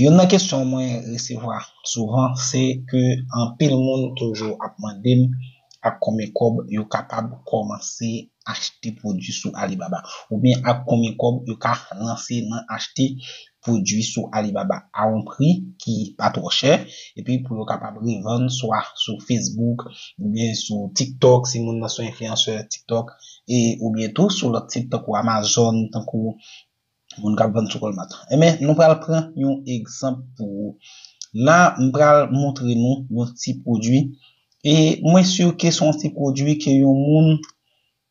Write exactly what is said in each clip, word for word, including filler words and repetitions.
Youn nan kesyon mwen resevwa souvan, se ke anpil moun toujou ap mande m ak konbyen kòb yo kapab kòmanse achte pwodui sou Alibaba, oubyen ak konbyen kòb yo ka lanse nan achte pwodui sou Alibaba a yon pri ki pa twò chè, epi pou yo kapab revann swa sou Facebook, oubyen sou TikTok, si moun nan se yon enfliyansè TikTok, e oubyen tou sou lòt sit tankou Amazon, tankou moun k ap vann sou Walmart. Enben, nou pral pran yon egzanp pou ou. La, m pral montre nou yon ti pwodui. E mwen si ke se yon ti pwodui ke yon moun,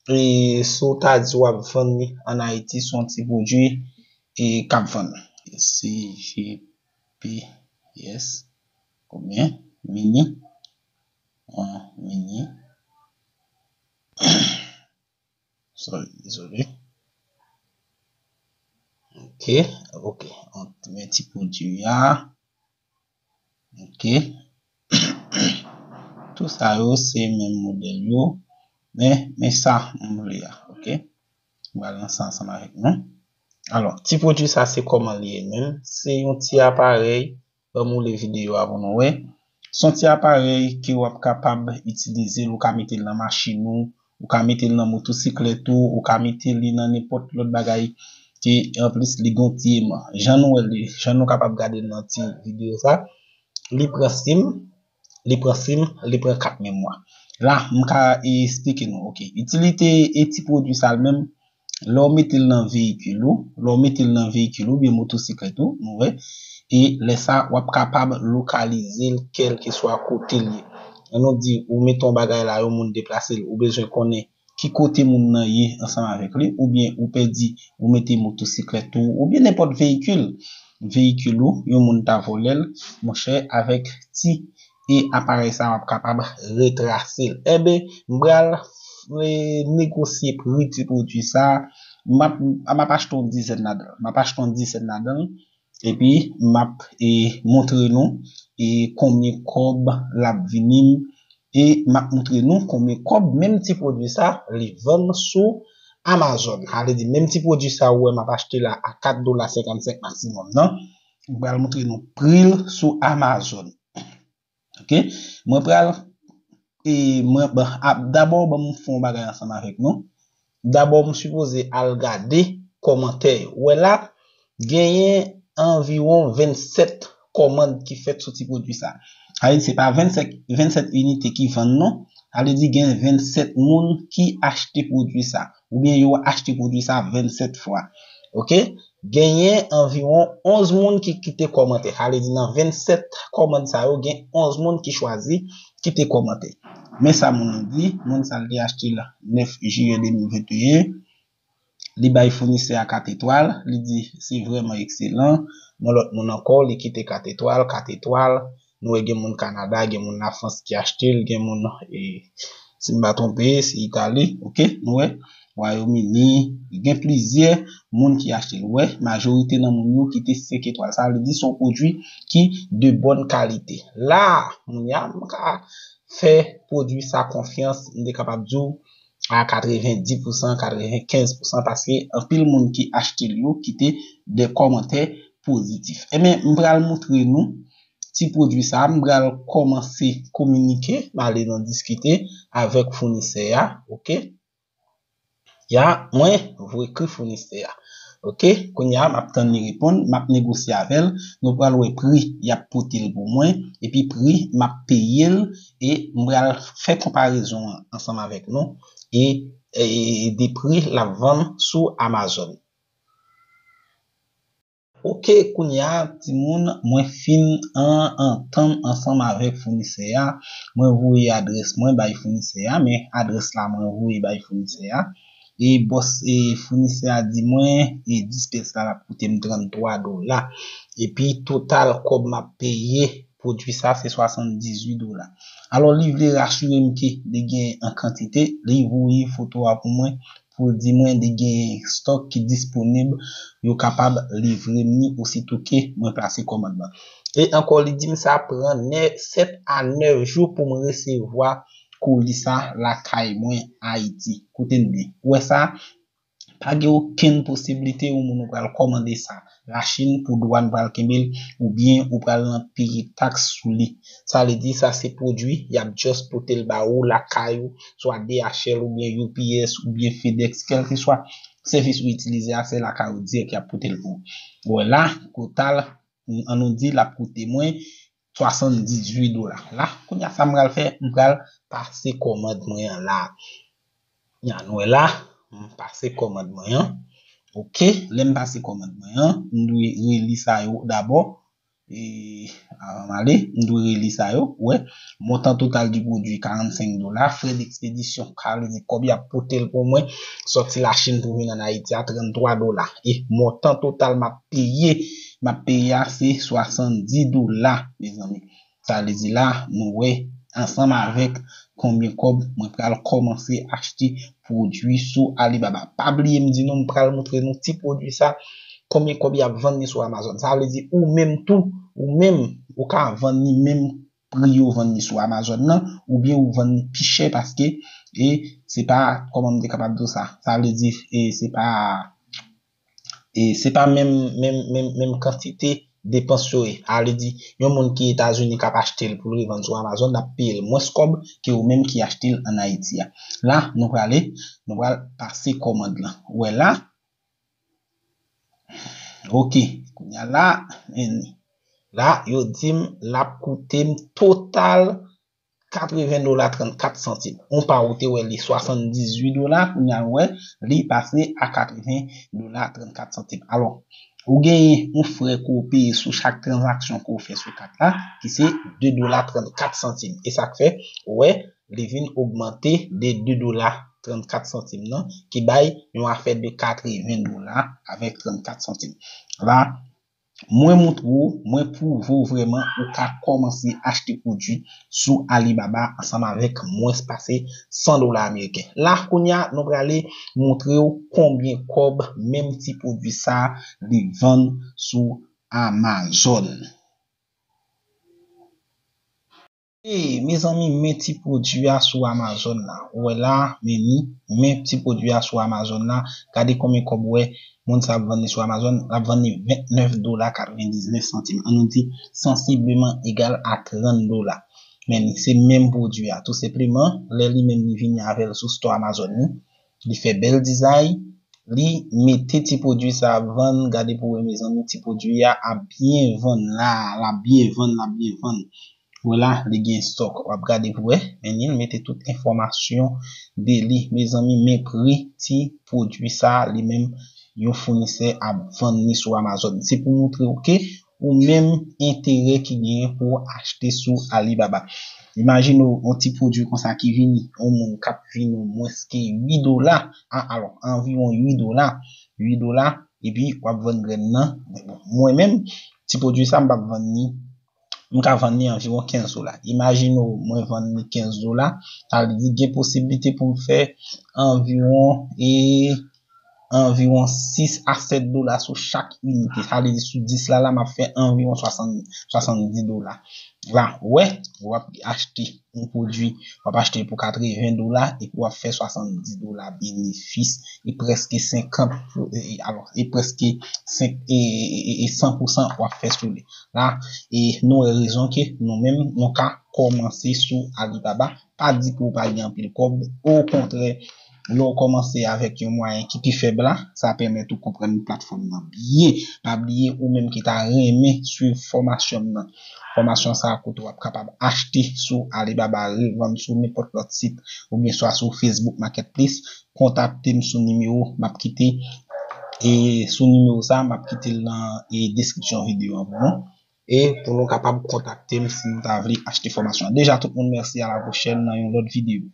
e, si w ta di w ap vann li ann Ayiti, se yon ti pwodui, e, k ap vann. C G P S, konbyen? Mini. An mini. Sorry, dezole. Ok, ok. An, men ti pwodui a. Ok. Tout sa yo, se menm modèl yo. Men, men sa, m vle a. Ok. M pral lanse ansanm avèk nou. Alò, ti pwodui sa, se kòman li ye menm? Se yon ti aparèy. Ban m woule videyo a pou nou wè. Se yon ti aparèy ke w ap kapab itilize l, ou ka mete l nan machin ou, ou ka mete l nan motosiklèt ou, ou ka mete li nan nenpòt lòt bagay ke, anplis, li gen yon ti eman. Jan nou wè li, jan nou kapab gade l nan ti videyo sa, li pran sim, li pran sim, li pran kat memwa. La, m ka esplike nou, ok. Itilite e ti pwodui sa l menm, lè w mete l nan veyikil ou, lè w mete l nan veyikil ou, oubyen motosiklèt ou, nou wè, e lè sa, w ap kapab lokalize l kèlkeswa kote l ye. An nou di, ou mete yon bagay la, yon moun deplase l, ou bezwen konnen ki kote moun nan ye ansanm avèk li, oubyen ou pèdi, ou mete motosiklèt ou, oubyen nenpòt veyikil, veyikil ou, yon moun ta vòlè l, monchè, avèk ti e aparèy sa w ap kapab retrase l. Enben, m pral, e, negosye pri ti pwodui sa. M ap, m ap achte yon dizèn ladan l. M ap achte yon dizèn ladan l. Epi, m ap, e, montre nou, e, konbyen kòb l ap vini m. E m ap montre nou konbyen kòb menm ti pwodui sa, li vann sou Amazon. Sa vle di, menm ti pwodui sa ou wè m ap achte la a kat dola senkannsenk maksimòm nan. M pral montre nou pri l sou Amazon. Ok? Mwen pral, e, mwen, bon, a, dabò, ban m fè yon bagay ansanm avèk nou. Dabò, m sipoze al gade kòmantè yo. Ou wè la, genyen anviwon vennsèt kòmand ki fèt sou ti pwodui sa. Sa vle di, se pa vennsèt, vennsèt inite ki vann non. Sa vle di, gen vennsèt moun ki achte pwodui sa. Oubyen yo achte pwodui sa vennsèt fwa. Ok? Genyen anviwon onz moun ki kite kòmantè. Sa vle di nan vennsèt kòmand sa yo, gen onz moun ki chwazi kite kòmantè. Men sa moun nan di, moun sa l te achte l nèf jiyè de mil venteyen. Li bay founisè a kat etwal, li di se vrèman ekselan. Yon lòt moun ankò, li kite kat etwal, kat etwal. Nou wè gen moun Kanada, gen moun Lafrans ki achte l, gen moun, e, si m pa twonpe, se Itali, ok? Nou wè, Wayòm Ini, gen plizyè moun ki achte l. Ou wè, majorite nan moun yo kite senk etwal. Sa vle di se yon pwodui ki de bòn kalite. La, moun ya, m ka fè pwodui sa konfyans, m te kapab di w a katrevenndis pousan, katrevenkenz pousan, paske anpil moun ki achte l yo kite de kòmantè pozitif. Enben, m pral montre nou ti pwodui sa, m pral kòmanse kominike, m ale nan diskite avèk founisè a, ok? Ya, mwen voye ekri founisè a. Ok, kounye a, m ap tann li reponn, m ap negosye avè l, nou pral wè pri y ap pote l pou mwen, epi pri m ap peye l, e m pral fè konparezon an ansanm avèk nou, e, e de pri l ap vann sou Amazon. Ok, kounye a, timoun, mwen fin an antann ansanm avèk founisè a. Mwen voye adrès mwen bay founisè a, men adrès la mwen voye bay founisè a. E bòs, e founisè a di mwen, e dis pyès la l ap koute m tranntwa dola. Epi total kòb m ap peye pwodui sa se swasanndizuit dola. Alò, li vle rasire m ke li gen an kantite, li voye foto a pou mwen, pou l di mwen li gen stòk ki disponib, yo kapab livre m li osito ke mwen plase kòmand lan. E ankò, li di m sa pran nè-, sèt a nèf jou pou m resevwa koli sa lakay mwen Ayiti. Koute n byen. Ou wè sa? Pa gen okenn posiblite yon moun ou pral kòmande sa Lachin pou dwàn pral kenbe l, oubyen ou pral nan peye taks sou li. Sa vle di, sa se pwodui, y ap just pote l ba ou lakay ou, swa D H L oubyen U P S oubyen FedEx, kèlkeswa sèvis ou itilize a, se lakay ou dirèk y ap pote l pou ou. Ou wè la, total, an nou di, l ap koute mwen swasanndizuit dola. La, kounye a, sa m pral fè, m pral pase kòmand mwen an la. Ya, nou wè la, m pase kòmand mwen an. Ok, lè m pase kòmand mwen an, m dwe reli sa yo dabò. E, avan m ale, m dwe reli sa yo. Wè, montant total du produit, karannsenk dola. Frais d'expédition, sa vle di kòb y ap pote l pou mwen, sòti Lachin pou vin ann Ayiti a, tranntwa dola. E montant total m ap peye, m ap peye a, se swasanndis dola, mezanmi. Sa vle di la, nou wè, ansanm avèk konbyen kòb mwen pral kòmanse achte pwodui sou Alibaba. Pa bliye m di nou, m pral montre nou ti pwodui sa, konbyen kòb y ap vann li sou Amazon. Sa vle di, ou menm tou, ou menm, ou ka vann li menm pri yo vann li sou Amazon nan, oubyen ou vann li pi chè paske, e se pa, kòman m te kapab di w sa? Sa vle di, e se pa, e se pa menm, menm, menm, menm kantite depans yo ye. Sa vle di, yon moun ki Etazini k ap achte l pou l revann sou Amazon, l ap peye l mwens kòb ke ou menm ki achte l ann Ayiti a. La, nou prale, nou pral pase kòmand lan. Ou wè la? Ok, kounye a la, men li. La, yo di m l ap koute m total katreven dola trannkat santim. On pa ou te wè li swasanndizuit dola, kounye a nou wè li pase a katreven dola trannkat santim. Alò, ou genyen yon frè ke w peye sou chak tranzaksyon ke w fè sou kat la, ki se de dola trannkat santim. E sa k fè, ou wè, li vin ogmante de de dola trannkat santim nan, ki bay yon afè de katreven dola avèk trannkat santim. La, mwen montre w, mwen pwouve w vrèman ou ka kòmanse achte pwodui sou Alibaba ansanm avèk mwens pase san dola ameriken. La, kounye a, nou prale montre w konbyen kòb menm ti pwodui sa a li vann sou Amazon. E, mezanmi, men ti pwodui a sou Amazon la. Ou wè la, men ni, men ti pwodui a sou Amazon la. Gade konbyen kòb ou wè moun sa ap vann li sou Amazon. L ap vann li vennèf dola katrevendiznèf santim. An nou di, sansibleman egal a trant dola. Men ni, se menm pwodui a. Tou senpleman, lè li menm li vini avè l sou store Amazon li, li fè bèl dizay, li mete ti pwodui sa ap vann, gade pou wè, mezanmi, ti pwodui a ap byen vann la, l ap byen vann, l ap byen vann. Vwala, li gen stock. W ap gade pou wè. Men li mete tout enfòmasyon de li. Mezanmi, men pri ti pwodui sa, li menm, yon founisè ap vann li sou Amazon. Se pou montre w ke ou menm enterè ki genyen pou w achte sou Alibaba. Imajine w, yon ti pwodui konsa ki vini, yon moun k ap vini w mwens ke uit dola, a, alò, anviwon uit dola, uit dola, epi w ap vann grenn nan. Men bon, mwen menm, ti pwodui sa, m p ap vann li, m ka vann li anviwon kenz dola. Imajine w, mwen vann li kenz dola, sa vle di gen posiblite pou m fè anviwon, e, anviwon sis a sèt dola sou chak inite. Sa vle di sou dis la, la, m ap fè anviwon swasann, swasanndis dola. La, ou wè, w ap achte yon pwodui, w ap achte l pou katreven dola, epi w ap fè swasanndis dola benefis, e prèske senkant pou, e, e, alò, e prèske senk, e, e, e, e san pou san w ap fè sou li. La, e nou wè rezon ke nou menm, nou ka kòmanse sou Alibaba. Pa di ke w pa gen anpil kòb. Okontrè, lè w kòmanse avèk yon mwayen ki pi fèb la, sa pèmèt ou konprann platfòm nan byen. Pa bliye, ou menm ki ta renmen swiv fòmasyon m nan. Fòmasyon sa a kote w ap kapab achte sou Alibaba, revann sou nenpòt lòt sit, oubyen swa sou Facebook Marketplace, kontakte m sou nimewo m ap kite, e sou nimewo sa a, m ap kite l nan, e, deskripsyon videyo an pou nou. E pou nou kapab kontakte m si nou ta vle achte fòmasyon an. Deja, tout moun, mèsi, a la pwochèn nan yon lòt videyo.